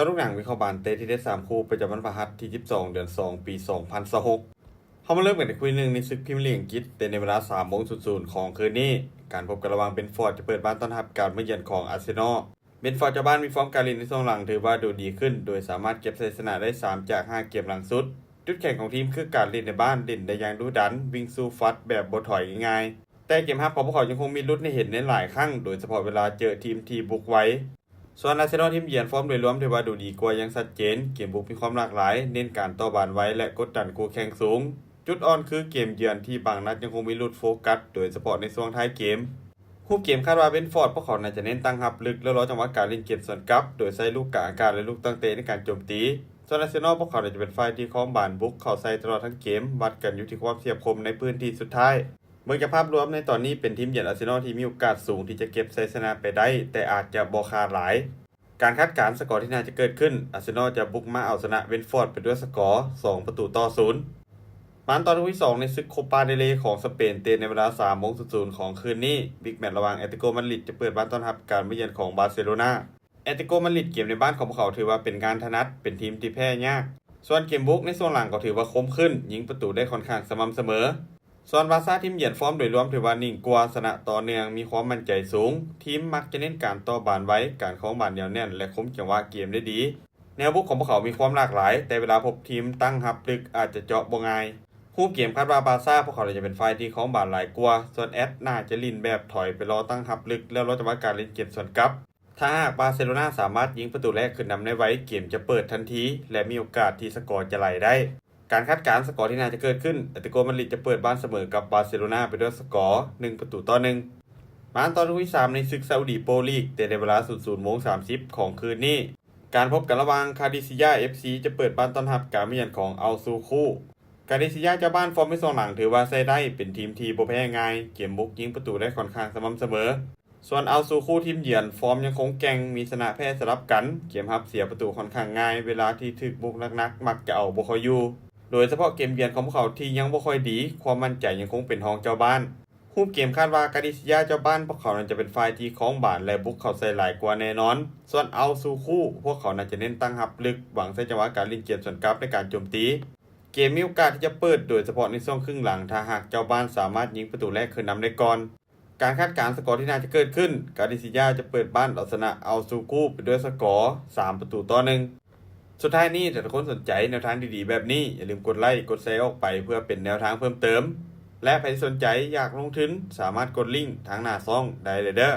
ຈາະລູກໜັງວິເຄາະບານເຕະທີເດັດສາມຄູ່ ປະຈຳວັນພະຫັດທີສິບສອງ ເດືອນສອງ ປີສອງພັນຊາວຫົກ. ເຮົາມາເລີ່ມກັນໃນຄູ່ທີໜຶ່ງ ໃນສຶກພຣີເມຍລີກອັງກິດ ເຕະໃນເວລາສາມໂມງສູນສູນຂອງຄືນນີ້. ການພົບກັນລະຫວ່າງເບຣນຟອດຈະເປີດບ້ານຕ້ອນຮັບການມາເຢືອນຂອງອາເຊນອລ. ເບຣນຟອດເຈົ້າບ້ານມີຟອມການຫຼິ້ນໃນຊ່ວງຫຼັງຖືວ່າດູດີຂຶ້ນ ໂດຍສາມາດເກັບໄຊຊະນະໄດ້ສາມຈາກຫ້າເກມຫຼັງສຸດ. ຈຸດແຂງຂອງທີມຄືການຫຼິ້ນໃນບ້ານ, ຫຼິ້ນໄດ້ຢ່າງດຸດັນ, ວິ່ງສູ້ຟັດແບບບໍ່ຖອຍງ່າຍໆ. ແຕ່ເກມຮັບຂອງພວກເຂົາຍັງຄົງມີຫຼຸດໃຫ້ເຫັນໃນຫຼາຍຄັ້ງ, ໂດຍສະເພາະເວລາເຈີທີມທີ່ບຸກໄວ. ສ່ວນອາເຊນອລທີມເຢືອນຟອມໂດຍລວມຖືວ່າດູດີກວ່າຢ່າງຊັດເຈນ, ເກມບຸກມີຄວາມຫຼາກຫຼາຍ, ເນັ້ນການຕໍ່ບານໄວ ແລະ ກົດດັນຄູ່ແຂ່ງສູງ. ຈຸດອ່ອນຄືເກມເຢືອນທີ່ບາງນັດຍັງຄົງມີຫຼຸດໂຟກັສ, ໂດຍສະເພາະໃນຊ່ວງທ້າຍເກມ. ຮູບເກມຄາດວ່າເບຣນຟອດພວກເຂົາໜ້າຈະເນັ້ນຕັ້ງຮັບເລິກ ແລະ ລໍຈັງຫວະການຫຼິ້ນເກມສວນກັບ, ໂດຍໃຊ້ລູກກາງອາກາດ ແລະ ລູກຕັ້ງເຕະໃນການໂຈມຕີ. ສ່ວນອາເຊນອລພວກເຂົາໜ້າຈະເປັນຝ່າຍທີ່ຄອງບານບຸກເຂົ້າໃສ່ຕະຫຼອດທັງເກມ, ວັດກັນຢູ່ທີ່ຄວາມແສບຄົມໃນພື້ນທີ່ສຸດທ້າຍ. ເບິ່ງຈາກພາບລວມໃນຕອນນີ້ເປັນທີມເຢືອນອາເຊນອລທີ່ມີໂອກາດສູງທີ່ຈະເກັບໄຊຊະນະໄປໄດ້, ແຕ່ອາດຈະບໍ່ຂາດຫຼາຍ. ການຄາດການສະກໍທີ່ໜ້າຈະເກີດຂຶ້ນ, ອາເຊນອລຈະບຸກມາເອົາຊະນະເບຣນຟອດໄປດ້ວຍສະກໍສອງປະຕູຕໍ່ສູນ. ມາຕໍ່ຄູ່ທີສອງໃນສຶກໂຄປາເດເລຂອງສະເປນ ເຕະໃນເວລາສາມໂມງສູນສູນຂອງຄືນນີ້. ບິກແມັດລະຫວ່າງແອດເລຕິໂກມາດຣິດຈະເປີດບ້ານຕ້ອນຮັບການມາເຢືອນຂອງບາເຊໂລນາ. ແອດເລຕິໂກມາດຣິດເກມໃນບ້ານຂອງພວກເຂົາຖືວ່າເປັນງານຖະໜັດ, ເປັນທີມທີ່ແພ້ຍາກ. ສ່ວນເກມບຸກໃນຊ່ວງຫຼັງກໍຖືວ່າຄົມຂຶ້ນ, ຍິງປະຕູໄດ້ຂ້ອນຂ້າງສະໝ່ຳສະເໝີ. ສ່ວນບາຊາທີມເຢືອນຟອມໂດຍລວມຖືວ່ານິ່ງກວ່າ, ຊະນະຕໍ່ເນື່ອງ, ມີຄວາມໝັ້ນໃຈສູງ. ທີມມັກຈະເນັ້ນການຕໍ່ບານໄວ, ການຄອງບານໜຽວແໜ້ນ ແລະ ຄຸມຈັງຫວະເກມໄດ້ດີ. ແນວບຸກຂອງພວກເຂົາມີຄວາມຫຼາກຫຼາຍ, ແຕ່ເວລາພົບທີມຕັ້ງຮັບເລິກອາດຈະເຈາະບໍ່ງ່າຍ. ຮູບເກມຄາດວ່າບາຊາພວກເຂົາຈະເປັນຝ່າຍທີ່ຄອງບານຫຼາຍກວ່າ, ສ່ວນແອັດໜ້າຈະຫຼິ້ນແບບຖອຍໄປລໍຕັ້ງຮັບເລິກ ແລ້ວລໍຈັງຫວະການຫຼິ້ນເກມສວນກັບ. ຖ້າຫາກບາເຊໂລນາສາມາດຍິງປະຕູແລກຂຶ້ນນຳໄດ້ໄວ, ເກມຈະເປີດທັນທີ ແລະ ມີໂອກາດທີ່ສະກໍຈະໄຫຼໄດ້. ການຄາດການສະກໍທີ່ໜ້າຈະເກີດຂຶ້ນ, ແອດເລຕິໂກມາດຣິດຈະເປີດບ້ານສະເໝີກັບບາເຊໂລນາໄປດ້ວຍສະກໍໜຶ່ງປະຕູຕໍ່ໜຶ່ງ. ມາຕໍ່ຄູ່ທີສາມໃນສຶກຊາອຸດີໂປລີກ ເຕະໃນເວລາສູນສູນໂມງສາມສິບຂອງຄືນນີ້. ການພົບກັນລະຫວ່າງຄາດີຊີຢາເອັຟຊີຈະເປີດບ້ານຕ້ອນຮັບການມາເຢືອນຂອງອັລຊູຄູ. ກາດີຊີຢາເຈົ້າບ້ານຟອມໃນຊ່ວງຫຼັງຖືວ່າໃຊ້ໄດ້, ເປັນທີມທີ່ບໍ່ແພ້ງ່າຍ, ເກມບຸກຍິງປະຕູໄດ້ຂ້ອນຂ້າງສະໝ່ຳສະເໝີ. ສ່ວນອັລຊູຄູທີມເຢືອນຟອມຍັງຄົງແກ່ງ, ມີຊະນະແພ້ສະຫຼັບກັນ, ເກມຮັບເສຍປະຕູຂ້ອນຂ້າງງ່າຍ, ເວລາທີ່ຖືກບຸກໜັກໆມັກຈະເອົາບໍ່ຄ່ອຍຢູ່, ໂດຍສະເພາະເກມເຢືອນຂອງພວກເຂົາທີ່ຍັງບໍ່ຄ່ອຍດີ, ຄວາມໝັ້ນໃຈຍັງຄົງເປັນຮອງເຈົ້າບ້ານ. ຮູບເກມຄາດວ່າກາດີຊີຢາເຈົ້າບ້ານພວກເຂົານັ້ນຈະເປັນຝ່າຍທີ່ຄອງບານ ແລະ ບຸກເຂົ້າໃສ່ຫຼາຍກວ່າແນ່ນອນ. ສ່ວນອັລຊູຄູພວກເຂົານັ້ນຈະເນັ້ນຕັ້ງຮັບເລິກ, ຫວັງໃຊ້ຈັງຫວະການຫຼິ້ນເກມສວນກັບໃນການໂຈມຕີ. ເກມມີໂອກາດທີ່ຈະເປີດ, ໂດຍສະເພາະໃນຊ່ວງຄຶ່ງຫຼັງ, ຖ້າຫາກເຈົ້າບ້ານສາມາດຍິງປະຕູແລກຂຶ້ນນຳໄດ້ກ່ອນ. ການຄາດການສະກໍທີ່ໜ້າຈະເກີດຂຶ້ນ, ກາດີຊີຢາຈະເປີດບ້ານເອົາຊະນະອັລຊູຄູໄປດ້ວຍສະກໍສາມປະຕູຕໍ່ໜຶ່ງ. ສຸດທ້າຍນີ້, ຖ້າທຸກຄົນສົນໃຈແນວທາງດີໆແບບນີ້, ຢ່າລືມກົດໄລ, ກົດແຊອອກໄປເພື່ອເປັນແນວທາງເພີ່ມເຕີມ. ແລະ ໃຜທີ່ສົນໃຈຢາກລົງທຶນ, ສາມາດກົດລິ້ງທາງໜ້າຊ່ອງໄດ້ເລີຍເດີ້.